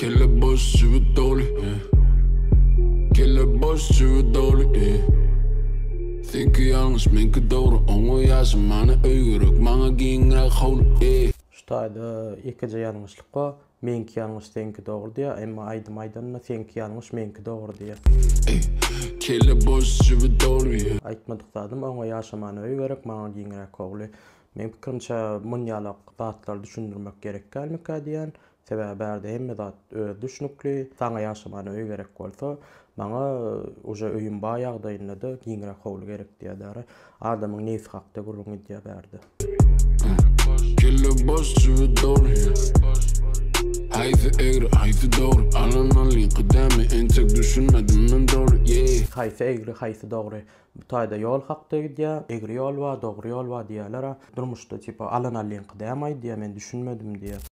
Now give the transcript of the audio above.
Kelle boş, jübi doly, yeah. Kelle boş, jübi doly, yeah. Seňki ýalňyş, meňki dogry Oňa ýaşamana öý gerek, maňa giňräk howly, yeah. Şu taýda ýekeje ýalňyşlyk bar. Meňki ýalňyş, seňki dogry diýýär. Emma aýdym aýdanda seňki ýalňyş, meňki dogry diýýär. Ey, kelle boş, jübi doly, yeah. Aýtmadyk zadym, oňa ýaşamana öý gerek, maňa giňräk howly. Meň pikirimçe munýalak zatlary düşündirmek gerek dälmikä diýýän. Sebäbi bärde hemme zat özi düşnükli. Saňa ýaşamana öý gerek bolsa, maňa uje öýüm bar ýagdaýynda-da giňräk howly gerek diýýär däri. Adamyň nebsi hakda gürrüň edýär bärde. Kelle boş, jübi doly. Haýsy egri, haýsy dogry? Alan alyňky dämi? Entek düşünmedim men dogry, yeah. Haýsy egri, haýsy dogry? Bu taýda ýol hakda gidýär. Egri ýol bar, dogry ýol bar diýýärler-a. Durmuşda tipa alan alyňky dämi aýdýar, men düşünmedim diýýär.